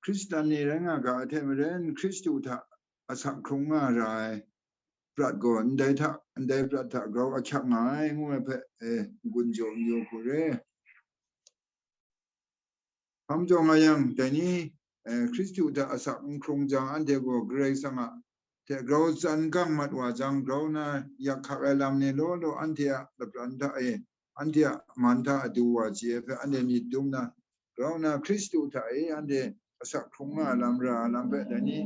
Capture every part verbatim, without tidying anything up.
Hkristan ni rai nga ga ai hte maren, Hkristu hta asak hkrung nga ra ai prat gaw ndai hta, ndai prat hta grau ahkyak nga ai, ngu ai hpe, e, n-gun jaw n yu hku re. Hpang jaw nga yang, dai ni, e, Hkristu hta asak n hkrung jang, anhte gaw Karai Kasang a hte grau tsan gang mat wa jang, grau na yak hkak ai lam ni law law anhte a lapran hta e, anhte a man hta adu wa chye ai hpe anhte myit dum na, grau na Hkristu hta e anhte asak hkrung nga lam ra lam hpe dai ni,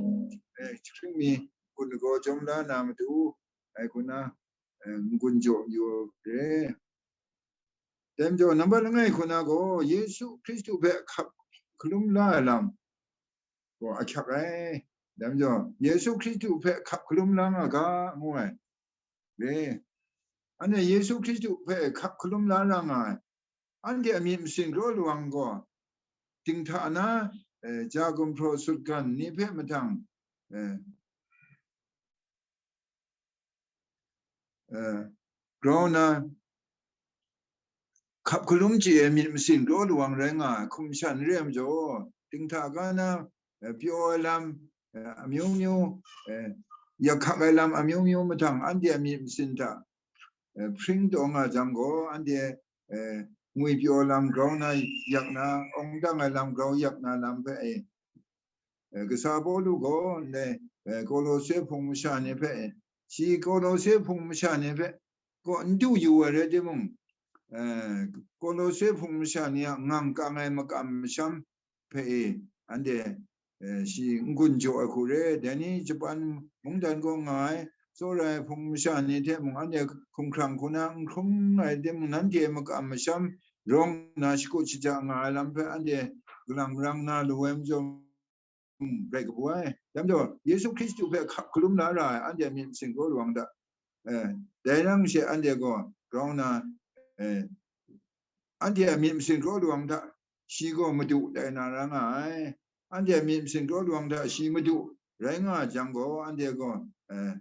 e, hkying mi gun lagaw jawm la na matu, dai hku na, e, n-gun jaw yu re. Dai majaw, nambat langai hku na gaw, Yesu Hkristu hpe hkap hkalum la ai lam gaw ahkyak ai. Dai majaw, Yesu Hkristu hpe hkap hkalum la nga ga, ngu ai. Re. Anhte Yesu Hkristu hpe hkap hkalum la ra nga ai. Anhte a myit masin kraw lawang gaw, dinghta na, eh, ja gumhpraw sutgan ni hpe mahtang, eh, eh, grau na hkap hkalum chye ai myit masin kraw lawang rai nga ai, hkum shan re ai majaw, dinghta ga na, eh, pyaw ai lam, eh, amyu myu, eh, yak hkak ai lam amyu myu mahtang anhte a myit masin hta, eh, hpring taw nga jang gaw, anhte, eh, ngwipyaw lam grau na yak na, awng dang ai lam grau yak na lam hpe, eh, eh, kasa Pawlu gaw ndai, eh, Kolose hpung masha ni hpe, shi Kolose hpung masha ni hpe gaw n du yu ai rai timung, eh, Kolose hpung masha ni a ngang kang ai makam masham hpe e, anhte, eh, shi n-gun jaw ai hku re. Dai ni Japan mungdan kaw nga ai, tsawra ai hpung masha ni hte mung anhte hkumhkrang hku na n hkrum ai timung, nanhte makam masham rawng nna shakut shaja nga ai lam hpe anhte galang rang na lu ai majaw, rai kabu ai. Dai majaw, Yesu Hkristu hpe hkap hkalum la ra ai anhte a myit masin kraw lawang hta, eh, dai nang she anhte gaw grau na, eh, anhte a myit masin kraw lawang hta shi gaw Madu tai na ra nga ai. Anhte a myit masin kraw lawang hta shi Madu rai nga jang gaw, anhte gaw, eh,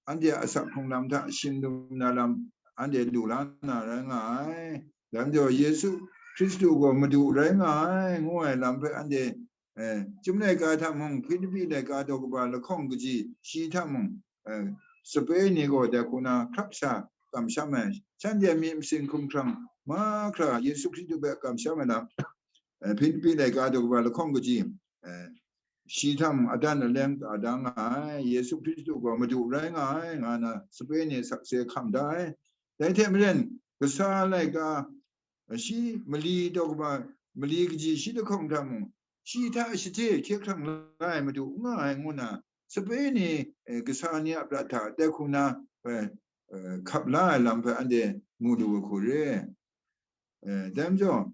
anhte a asak hkrung lam hta shing dum na lam anhte lu la na rai nga ai. Dai majaw, Yesu Hkristu gaw Madu rai nga ai, ngu ai lam hpe anhte, eh, Chyum laika hta mung, Hpilipi laika daw kaba lahkawng kaji shi hta mung, eh, sape ni gaw dai hku na hkrap sha kamsham ai, shanhte a myit masin hkumhkrang mahkra Yesu Hkristu hpe kamsham ai lam, eh, Hpilipi laika daw kaba lahkawng kaji, eh, shi hta mung adan aleng ta da nga ai, Yesu Hkristu gaw Madu rai nga ai, nga na sape ni sakse hkam da ai. Dai hte maren, kasa laika, shi mali daw kaba, mali kaji shi lahkawng hta mung, shi hta shade hkye hkrang la ai Madu n nga ai, ngu na, sape ni, eh, kasa ni a prat hta dai hku na, eh, eh, hkap la ai lam hpe anhte mu lu ai hku re. Eh, dai majaw,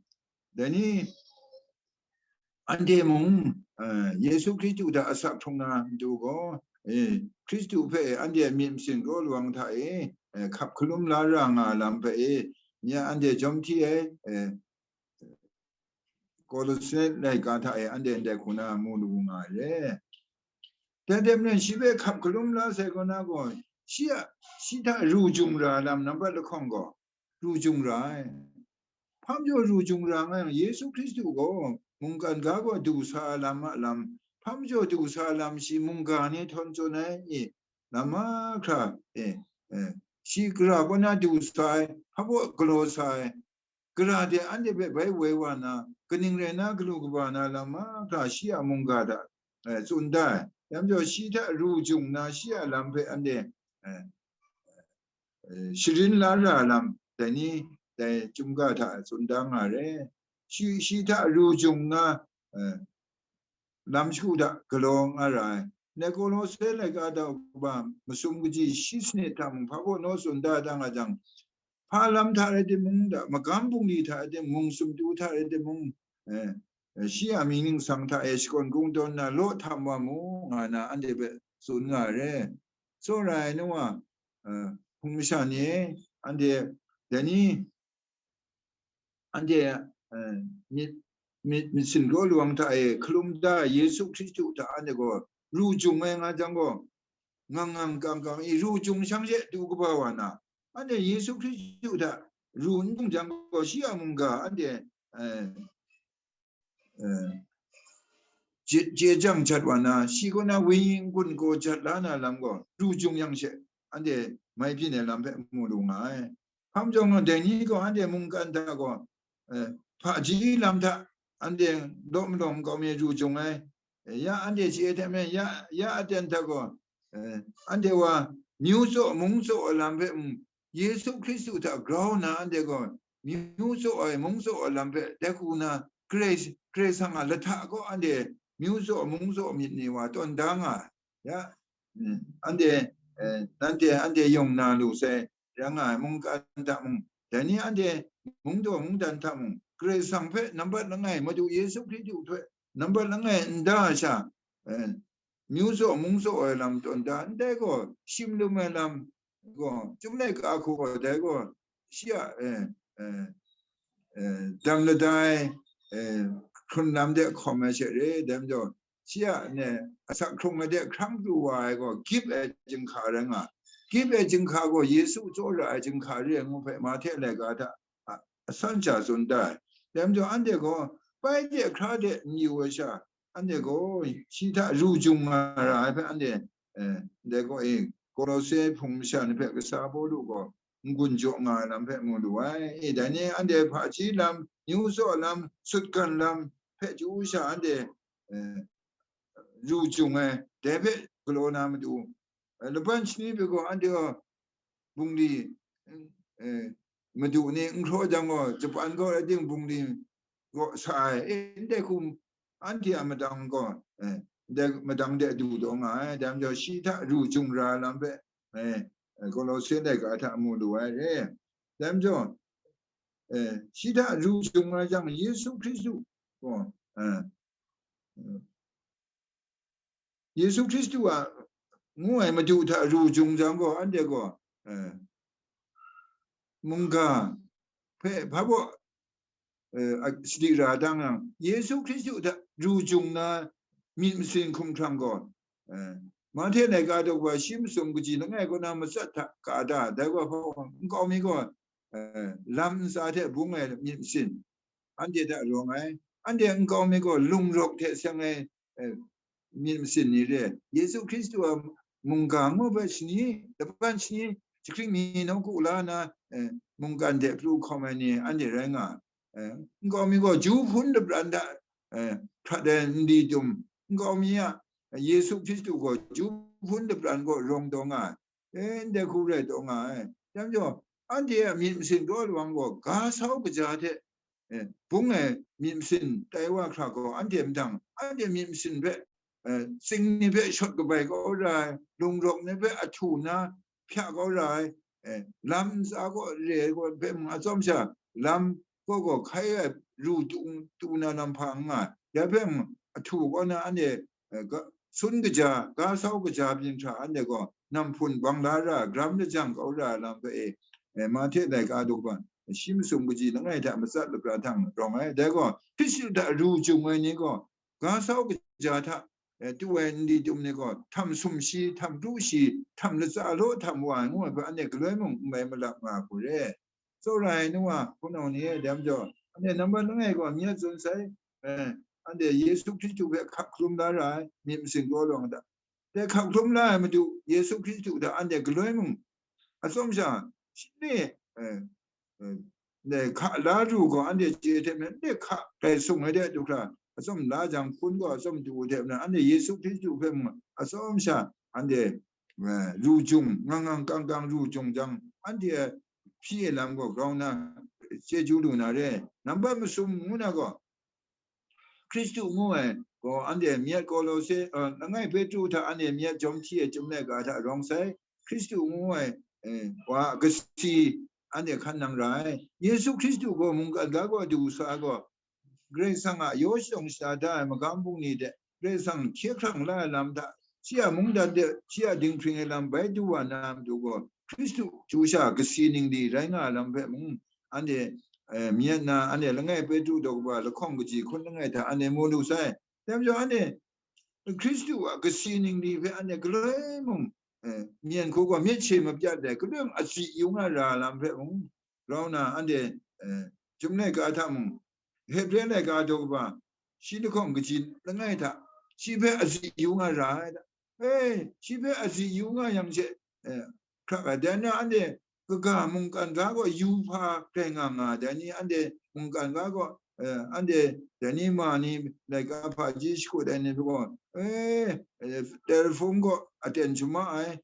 dai ni, anhte mung, eh, Yesu Hkristu hta asak hkrung na matu gaw, eh, Hkristu hpe anhte a myit masin kraw lawang hta e, eh, hkap hkalum la ra nga ai lam hpe e, nye a anhte jawm hti ai, eh, Kolose laika hta e anhte ndai hku na mu lu nga ai re. Dai hte maren shi hpe hkap hkalum la sai kaw na gaw, shi a, shi hta ru jung ra ai lam nambat lahkawng gaw, ru jung ra ai. Hpa majaw ru jung ra nga yang, Yesu Hkristu gaw mungkan ga gaw du sa ai lam a lam, hpa majaw du sa ai lam shi mungga ni htawn tsun ai i, lam mahkra, eh, eh, shi gara kaw na du sa ai, hpa baw galaw sa ai, gara de anhte hpe bai woi wa na, kaning rai na galu kaba na lam mahkra shi a mungga hta, eh, tsun da ai. Dai majaw shi hta ru jung na shi a lam hpe anhte, eh, eh, sharin la ra lam, dai ni, dai Chyum ga hta tsun da nga re. Shi, shi hta ru jung na, eh, lam shagu hta galaw nga ra ai. Ndai Kolose laika daw kaba masum kaji shi sanit hta mung hpa baw naw tsun da da nga jang, hpa lam hta rai timung, da, magam bungli hta rai timung, sumtu hta rai timung, eh, eh, shi a mying ningsang hta e shakawn kungdawn na law htam wa mu, nga na anhte hpe tsun nga ai re. Tsawra ai nu wa, eh, hpung masha ni e, anhte dai ni, anhte, eh, myit, myit, myit singraw lawang hta e hkalum da ai Yesu Hkristu hta anhte gaw ru jung ai nga jang gaw, ngang ngang kang kang i ru jung shang she du kaba wa na, anhte Yesu Hkristu hta ru n jung jang gaw, shi a mungga anhte, eh, eh, je, je jang jat wa na, shi kaw na wenyi n-gun gaw jat la na lam gaw, ru jung yang she, anhte mai byin ai lam hpe mu lu nga ai. Hpa majaw, dai ni gaw anhte mungkan hta gaw, eh, hpaji lam hta, anhte law malaw nkau mi ru jung ai, eh, ya anhte chye hte maren, ya, ya aten hta gaw, eh, anhte wa myu tsaw, mung tsaw ai lam hpe, mm, Yesu Hkristu hta grau nna anhte gaw myu tsaw ai, mung tsaw ai lam hpe dai hku na, Karai, Karai Kasang a lahta gaw anhte myu tsaw, mung tsaw myit ni wa tawn da nga ai. Ya, mm, anhte, eh, nanhte, anhte yawng na lu sai, rai nga ai, mungkan hta mung, dai ni anhte mungdaw mungdan hta mung, Karai Kasang hpe nambat langai, Madu Yesu Hkristu hpe nambat langai n da ai sha, eh, myu tsaw mung tsaw ai lam tawn da, ndai gaw, shim lum ai lam gaw, Chyum laika hku gaw, dai gaw, shi a, eh, eh, eh, dang lada ai, eh, hkrun lam de hkawm ai she re, dai majaw, shi a ne, asak hkrung ai de hkrang pru wa ai gaw, gyip ai chyinghka rai nga, gyip ai chyinghka gaw, Yesu tsawra ai chyinghka re ai ngu hpe, Mahte laika hta, a, asan sha tsun da ai. Dai majaw, anhte gaw pai de hkra de n yu ai sha, anhte gaw shi hta ru jung nga ra ai hpe, anhte, eh, ndai gaw, eh, Kolose hpung masha ni hpe kasa Pawlu gaw n-gun jaw nga ai lam hpe mu lu ai. Eh, dai ni anhte hpaji lam, myu tsaw lam, sutgan lam hpe chyu sha anhte, eh, ru jung ai, dai hpe galaw na matu, eh, laban shani hpe gaw anhte gaw bungli, eh, madu ni n hkraw jang gaw, japan gaw rai ting, bungli gaw sa ai, eh, ndai hkum anhte a madang gaw, eh, ndai madang de du taw nga ai, dai majaw shi hta ru jung ra lam hpe, eh, Kolose laika hta mu lu ai re. Dai majaw, eh, shi hta ru jung ai jang, Yesu Hkristu gaw, eh, Yesu Hkristu a ngu ai Madu hta ru jung jang gaw, anhte gaw, eh, mungga hpe hpa baw, eh, a, sadi ra dang yang, Yesu Hkristu hta ru jung na myit masin hkumhkrang gaw, eh, Mahte laika daw wa shi masum kaji langai kaw na matsat hta ka da, dai gaw hpa, nkau mi gaw, eh, lam ntsa hte bung ai myit masin, anhte hta rawng ai, anhte nkau mi gaw lungrawk hte seng ai, eh, myit masin ni re, Yesu Hkristu a mungga ngu hpe shani, laban shani, jahkring mi nawku la na, eh, mungkan de pru hkawm ai ni anhte rai nga ai. Eh, nkau mi gaw ju hpun lapran hta, eh, hkrat ai nli tum, nkau mi a, eh, Yesu Hkristu gaw ju hpun lapran gaw rawng taw nga ai. Eh, ndai hku rai taw nga ai. Dai majaw, anhte a myit masin kraw lawang gaw, ga sau kaja hte, eh, bung ai myit masin tai wa hkra gaw, anhte mahtang, anhte myit masin hpe, eh, tsing ni hpe shawt kabai kau ra ai, lungrawk ni hpe ahtu na hpya kau ra ai, eh, lam ntsa gaw re ai gaw hpe mung, atsawm sha lam gaw gaw hkai ai ru tu, tu na lam hpa n nga ai. Dai hpe mung, ahtu kaw na anhte, eh, ga, sun kaja, ga sau kaja byin hkra anhte gaw namhpun bang la ra, gram lajang kau ra ai lam hpe e, eh, Mahte laika daw wa, shi masum kaji langai hta matsat lapra htang rawng ai. Dai gaw, Hkristu hta ru jung ai ni gaw, ga sau kaja hta, eh, tu ai nli tum ni gaw, htam sumshi, htam kru shi, htam latsa law htam wa ai ngu ai hpe, anhte galoi mung n mai malap nga hku re. Tsawra ai nu wa, hpunau ni e, dai majaw, anhte nambat langai gaw myit tsun sai, eh, anhte Yesu Hkristu hpe hkap hkalum la ra ai myit masin kraw lawang hta, dai hkap hkalum la ai Madu Yesu Hkristu hta anhte galoi mung, atsawm sha, shi ni, eh, eh, dai hka la ru gaw, anhte chye hte maren, dai hka rai sung ai de du hkra, atsawm la jang hpun gaw atsawm du hte maren, anhte Yesu Hkristu hpe mung atsawm sha, anhte, eh, ru jung, ngang ngang kang kang ru jung jang, anhte hpyi ai lam gaw grau nna chyeju lu na re. Nambat masum ngu na gaw, Hkristu ngu ai gaw, anhte myit Kolose, eh, langai Petru hta anhte myit jawm hti ai Chyum laika hta rawng sai, Hkristu ngu ai, eh, wa a kasi anhte hkan nang ra ai. Yesu Hkristu gaw mungkan ga gaw du sa ai gaw, Karai Kasang a yaw shadawn shada da ai magam bungli de, Karai Kasang hkye hkrang la ai lam hta, shi a mungdan de, shi a dinghpring ai lam bai du wa na matu gaw, Hkristu chyu sha kasi ningli rai nga ai lam hpe mung, anhte, eh, myit na, anhte langai Petru daw kaba lahkawng kaji hkun langai hta anhte mu lu sai. Dai majaw, anhte Hkristu a kasi ningli hpe anhte galoi mung, eh, myen hku gaw myit she mapyat ai, galoi mung atsi yu nga ra lam hpe mung, grau na anhte, eh, Chyum laika hta mung, Hebre laika daw kaba, shi lahkawng kaji langai hta shi hpe azi yu nga ra ai da. E, shi hpe azi yu nga yang she, e, hkrak ai. Dai na anhte kaga mungkan ga gaw yu hpa rai nga nga, dai ni anhte mungkan ga gaw, e, anhte dai ni ma ni laika hpaji shakut ai ni gaw, e, e, telephone gaw aten shama ai,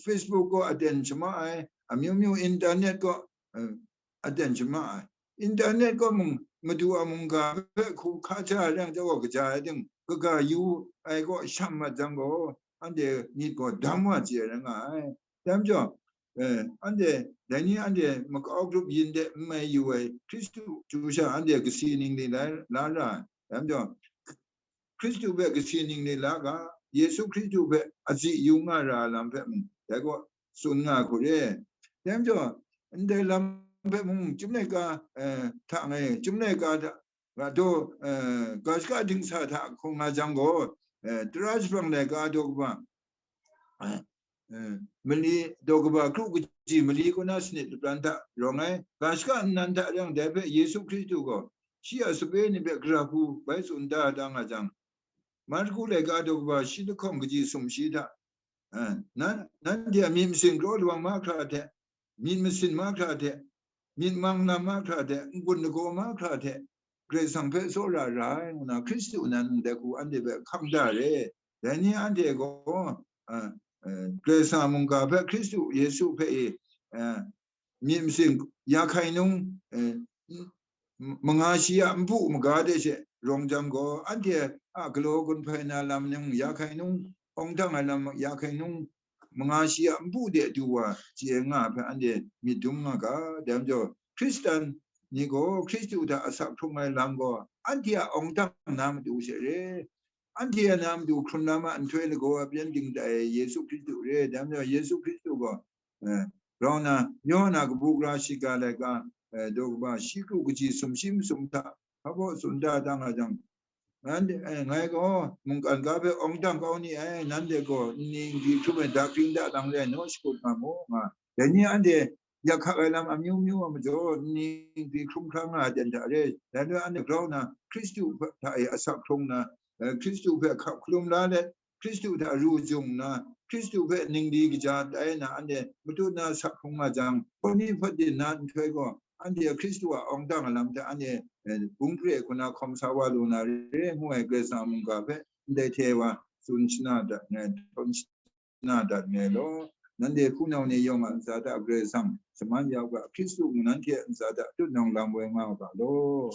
Facebook gaw aten shama ai, amyu myu internet gaw, e, aten shama ai. Internet gaw mung, madu a mungga hpe hku hka ja ai rai yang, gaw kaja ai ting, kaga yu ai gaw sham mat jang gaw, anhte myit gaw dam wa chye ai rai nga ai. Dai majaw, e, anhte, dai ni anhte makau grup yin de n mai yu ai Hkristu chyu sha anhte kasi ningli la, la ra ai. Dai majaw, Hkristu hpe kasi ningli la ga, Yesu Hkristu hpe azi yu nga ra ai lam hpe mung, dai gaw tsun nga hku re. Dai majaw, ndai lam hpe mung, chyum laika, e, hta ngai, chyum laika hta, ga daw, e, ga shaka dingsa hta hkung nga jang gaw, e, tara shabrang laika daw kaba, e, e, mali, daw kaba kru kaji mali kaw na sanit lapran hta rawng ai, ga shaka nnan hta rai yang, dai hpe Yesu Hkristu gaw shi a sape ni hpe gara hku bai tsun da da nga jang, Marku laika daw kaba shi lahkawng kaji sumshi hta, e, nan, nanhte a myit masin kraw lawang mahkra hte, myit masin mahkra hte, myit mang lam mahkra hte, n-gun lagaw mahkra hte, Karai Kasang hpe tsawra ra ai ngu na, Hkristu nan ndai hku anhte hpe hkang da re. Dai ni anhte gaw, a, e, Karai Kasang a mungga hpe, Hkristu Yesu hpe e, e, myit masin ya hkai nung, e, m-, manga shi a npu maga de she rawng jang gaw, anhte a galaw gun hpai na lam nung ya hkai nung, awng dang ai lam ya hkai nung, manga shi a npu de du wa chye nga ai hpe anhte myit dum nga ga. Dai majaw, Hkristan ni gaw Hkristu hta asak hkrung ai lam gaw, anhte a awng dang na matu she re, anhte a na matu hkrun lam a nhtoi lagaw a pyan ding tai ai Yesu Hkristu re. Dai majaw, Yesu Hkristu gaw, e, grau na, Yawhan a kabu gara shiga laika, e, daw kaba shi kru kaji sumshi masum hta, hpa baw tsun da da nga jang, nanhte, e, ngai gaw mungkan ga hpe awng dang kau ni ai, nanhte gaw nni nkri hkrum ai dakring dalang rai naw shakut nga mu, nga. Dai ni anhte yak hkak ai lam amyu myu a majaw, nni nkri hkrum hkra nga ai ten hta re, dai hpe anhte grau na, Hkristu hta e asak hkrung na, e, Hkristu hpe hkap hkalum la let, Hkristu hta ru jung nna, Hkristu hpe ningli kaja tai na, anhte matut na sak hkrung nga jang, hpawt ni hpawt din na nhtoi gaw, anhte Hkristu a awng dang lam hta anhte, e, bung hpre hku na hkawm sa wa lu na re, ngu ai Karai Kasang a mungga hpe ndai hte wa tsun shana dat ngai, htawn shana dat ngai law. Nanhte hpunau ni yawng a ntsa hta Karai Kasang shaman ya u ga, Hkristu mung nanhte a ntsa hta tutnawng lam woi nga u ga law.